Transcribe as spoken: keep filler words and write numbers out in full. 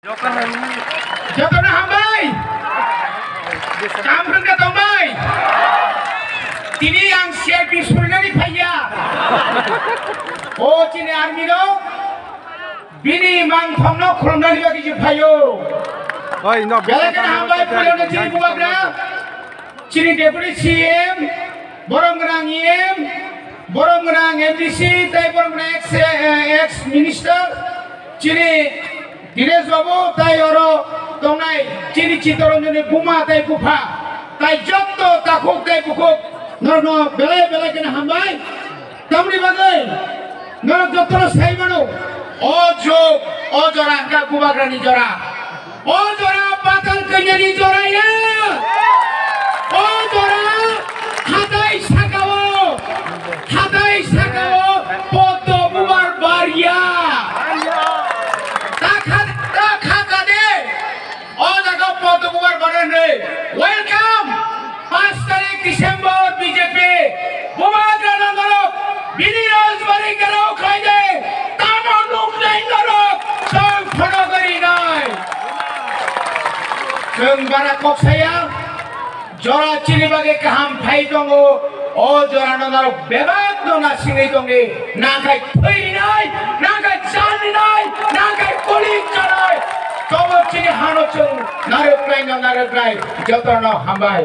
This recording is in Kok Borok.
Jotono hambai. Kampung ke tongbai. Tini ang C R P surinani phaiya. O chini army no bini mangthong no khulumnani bagwi je phaio. Oi, no, belai kheno hambai, puilano chini bubagra. Chini Deputy C M, borom gwnang E M, borom gwnang M D C, tei borom gwnang ex, eh, ex minister, chini Dinesh Babu, tei oro tongnai chini Chittaranjani buma tei bupha, tei jotto takhuk tei bukhuk norokno belai belai kheno hambai. Tamni bagwi norok jotono sai mano, o jog, o jora hwnkha bubagrani jora. O jora patal kanyani jora ya. O jora hatai sakao, hatai sakao poddo bubar bar ya. Takha, takha kade. O jaga poddo bubar bar ya. Welcome. Panch tarik December B J P bubagra nang norok bini rajbari gerao khlaide tamo nuknai norok tong phono gari nai. Chwng bara kok saya jora chini bagwi kaham phai tongo. O jora no norok bebak no nasingwi tongdi, nangkhai thwi rinai, nangkhai chan rinai, nangkhai kuli chanai. Tobo chini hano chwng narwknai no narwknai jotono hambai.